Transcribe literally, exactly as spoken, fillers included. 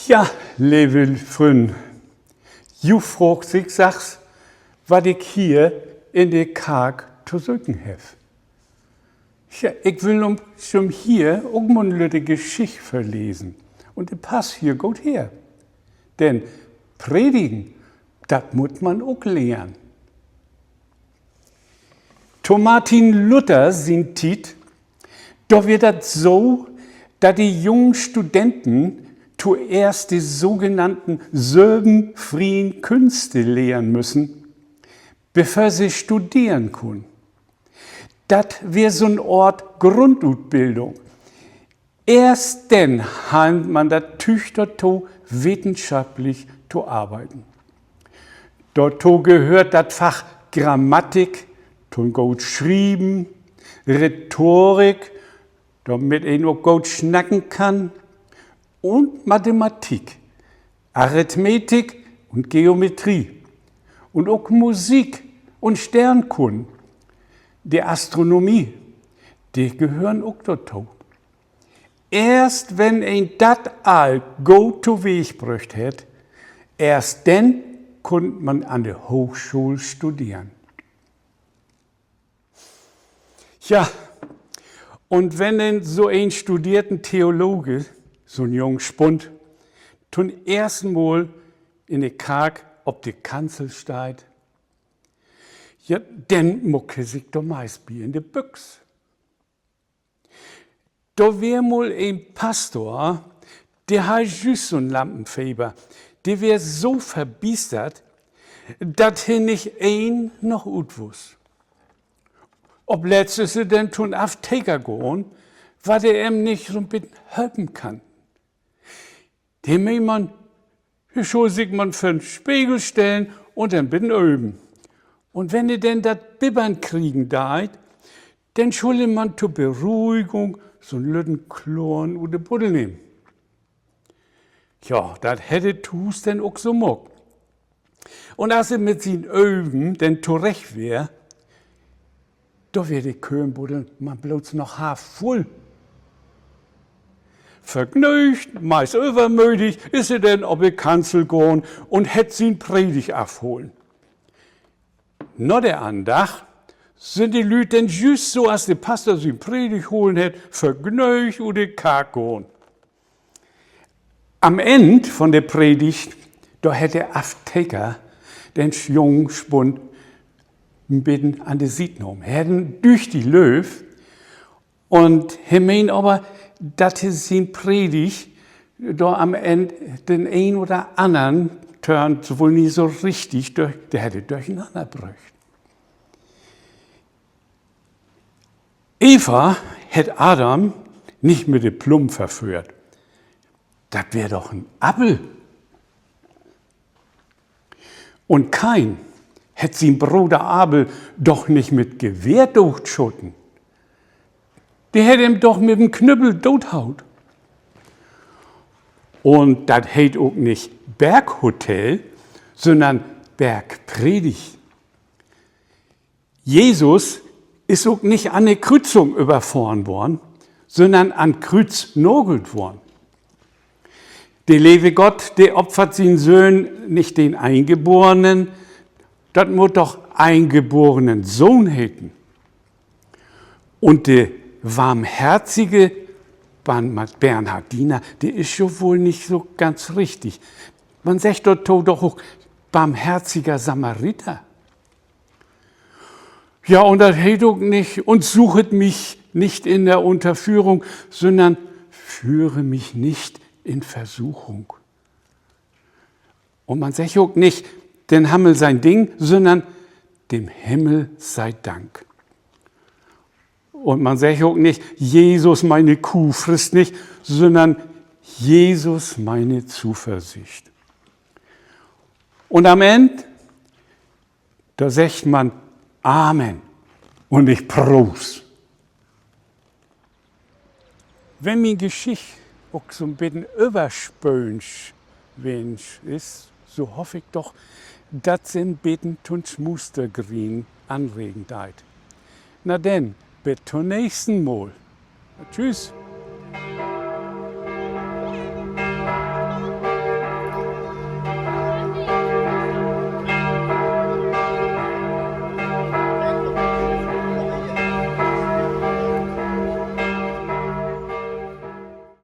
Ja, leve Frünn, ji fraagt sik sachs, wat ik hier in de Kark to söken heff. Ja, ik will jüm hier ok mal 'n lütte Geschicht vörlesen. Un de passt hier goot her. Denn predigen, dat mutt man ok lehren. To Martin Luther sien Tiet, dor weer dat so, dat de jungen Studenten toeerst de sogenannten söven frien Künste lehren müssen, bevör se studeren kunnen. Dat weer so 'n Oort Grundutbildung. Eerst denn harr man dat Tüüg dorto, wetenschapplich to arbeiden. Dorto gehöört dat Fach Grammatik, to'n goot Schrieven, Rhetorik, dormit een ok goot snacken kann, un Mathematik, Arithmetik un Geometrie. Un ok Musik un Sternkunn, de Astronomie, de gehören ok dorto. Eerst wenn een dat all goot toweeg bröcht hett, eerst denn kunn man an de Hoochschool studeren. Ja, un wenn denn so een studeerten Theologe, so 'n jung Spund, to'n eersten Mal in de Kark op de Kanzel steiht, ja, denn maakt he sik dor meist bi in de Büx. Dor weer mal en Pastor, de harr jüst so'n Lampenfever. De weer so verbiestert, dat he nich in noch ut wuss. Op letzt is he denn to'n Afteker gahn, wat he em nich so'n beten helpen kann. De meen man, he schull sik man vör'n Spegel stellen un en beten öven. Un wenn he denn dat Bibbern kriegen deit, denn schull he man to Beruhigung so'n lütten Kloren ut de Buddel nehmen. Ja, dat hett he to Huus denn ok so maakt. Un as he mit sien Öven denn torecht weer, dor weer de Köömbuddel man bloots noch half vull. Vergnöögt, meist övermödig, is he denn op de Kanzel gahn un hett sien Predigt afholen. Na de Andacht sünd de Lüüd denn jüst so, as de Pastor sien Predigt holen hett, vergnöögt ut de Kark gahn. An'n Enn von de Predigt, dor hett de Afteker den jungen Spund en beten an de Siet nahmen. He hett en düchtig löövt un he meen aver, dat he sien Predigt dor an'n Enn den een oder annern Törn so woll nich so richtig dör-, de hett he dörchenanner bröcht. Eva hett Adam nich mit de Plumm verföhrt. Dat weer doch en Appel. Un Kain hett sien Broder Abel doch nich mit Gewehr dootschoten. De hett em doch mit en Knüppel doothaut. Un dat heet ok nich Berghotel, sünnern Bergpredigt. Jesus is ok nich an de Krüzung överfohren worrn, sünnern an't Krüüz nagelt worrn. De leve Gott, de opfert sien Söhn nich den Eengebornen, dat mutt doch Eingeborenen Sohn heten. Un de barmherzige Ban-, Bernhardiner, de is jo woll nich so ganz richtig. Man seggt dorto doch ok barmherziger Samariter. Ja, un dat heet ok nich, und suchet mich nicht in der Unterführung, sünnern führe mich nicht in Versuchung. Un man seggt ok nich, den Hammel sien Ding, sünnern dem Himmel sei Dank. Un man seggt ok nich, Jesus, meine Kuh frisst nicht, sünnern Jesus, meine Zuversicht. Un an'n Enn, dor seggt man Amen un nich Proost. Wenn mien Geschicht ok so'n beten överspöönsch ween is, so hoff ik doch, dat se en beten to'n Smustergrienen anregen deit. Na denn, bet to'n nächsten Mal. Tschüss.